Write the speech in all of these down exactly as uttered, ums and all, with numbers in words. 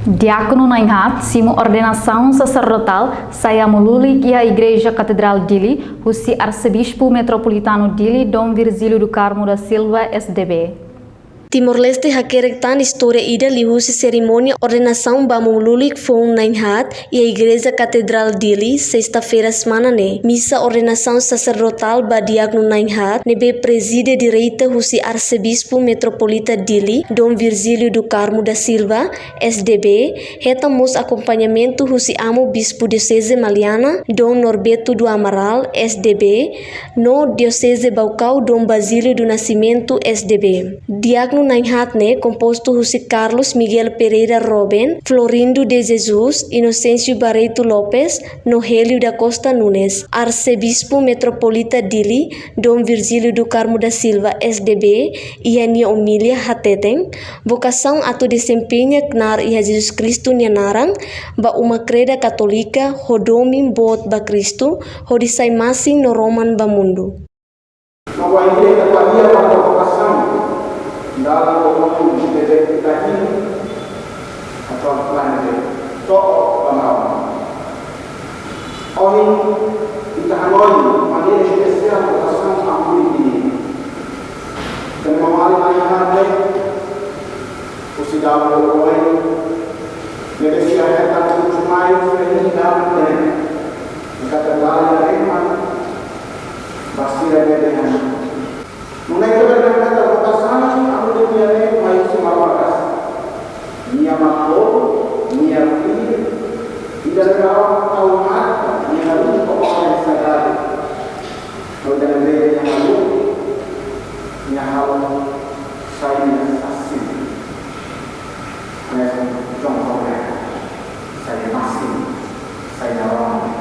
Diákonu na'in-haat simu ordenasaun saserdotál sai amu lulik iha Igreja Katedrál Dili, husi Arsebispu Metropolitanu Dili, Dom Virgílio do Carmo da Silva, S D B. Timor-Leste hakerek tan istória ida liuhusi serimónia ordenasaun ba amu lulik foun na'in-haat iha Igreja Katedrál Dili, sesta-feira semana ne'e. Misa ordenasaun saserdotál ba diákonu na'in-haat ne'ebé prezide direta husi Arsebispu Metropolita Dili, Dom Virgílio do Carmo da Silva, S D B, hetan mós akompañamentu husi Amu Bispu Dioseze Maliana, Dom Norberto do Amaral, S D B, no Dioseze Baucau, Dom Basílio do Nascimento, S D B. Diákonu na'in-haat ne'e kompostu husi Carlos Miguel Pereira Roben, Florindo de Jesus, Inocêncio Barreto Lopes, no Hélio da Costa Nunes. Arsebispu Metropolita Dili, Dom Virgílio do Carmo da Silva, S D B, iha nia omilia hateten, vokasaun atu desempeña knaar iha Jesus Kristu nia naran ba uma kreda Katólika, ho domin boot ba Kristu, hodi sai masin no roman ba mundu. Maibé ita ko'alia maka vokasaun dala ko'alia ita de'it ita ini atau plan de to'o ba maun. Ohin ita hanoin maneira espesiál vokasaun amu lulik nian. Tanba maun na'in-haat ne'e husi dala oin ne'ebé sira hetan husi mai sira ini dala ne'e. Kata dala ne'e ema ba sira ne'ebé hana. Nune'e ita bele hateten vokasaun amu lulik nian ne'e mai husi Maromak. Nia mak bolu, nia fir, ida-ne'e Maromak tau matan, nia haruka orden sagradu. No ida-ne'ebé nia halo, nia halo sai nia sasin. Nia jongjong sai nia masin, sai nia roman.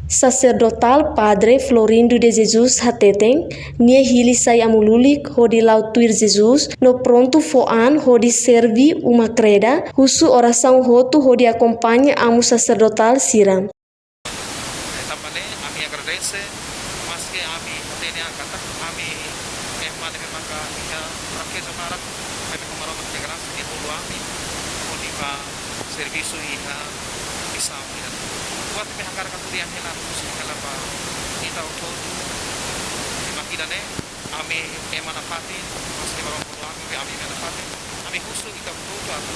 Saserdotál Padre Florindo de Jesus hateten, nia hili sai amu lulik hodi la'o tuir Jesus, no prontu fó an hodi serve uma kreda, husu orasaun hotu hodi akompaña amu saserdotál sira. Tanba ne'e, ami agradese, maske ami hatene katak ami ema ne'ebé maka iha frakeza barak, ami ho Maromak nia grasa nia bolu ami, hodi bá servisu iha misaun ida. Buat ne'ebé hakarak atu dehan hela, husu hela ba ita hotu-hotu, ema ida-ne'e, ami ema nafatin, maske Maromak bolu ami, ami ema nafatin, ami husu ita hotu-hotu atu,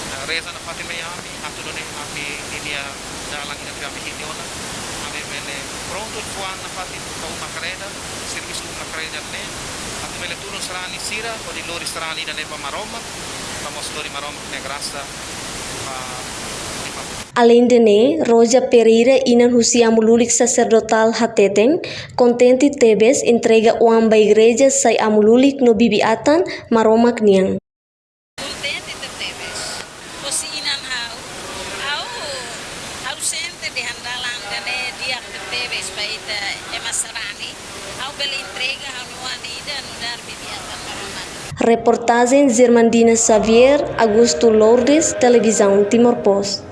eh, reza nafatin mai ami, atu nune'e ami ninia dalan ida-ne'ebé ami hili ona, ami bele prontu fó an nafatin ba uma kreda, servisu uma kreda ne'e, atu bele tulun sarani sira, hodi lori sarani ida-ne'e ba Maromak, para mós lori Maromak nia grasa ba ema. Aleinde ne'e, Rosa Pereira, inan husi amu lulik saserdotál hateten, kontente tebes entrega oan ba igreja sai amu lulik no bibi-atan Maromak nian. Kontente tebes. Husi inan ha'u, ha'u, ha'u sente dehan dalan ida-ne'e di'ak tebes ba ita ema sarani. Ha'u bele entrega ha'u-nia oan ida nu'udar bibi-atan Maromak. Reportajen Germandina Xavier, Augusto Lourdes, Televizaun Timor Post.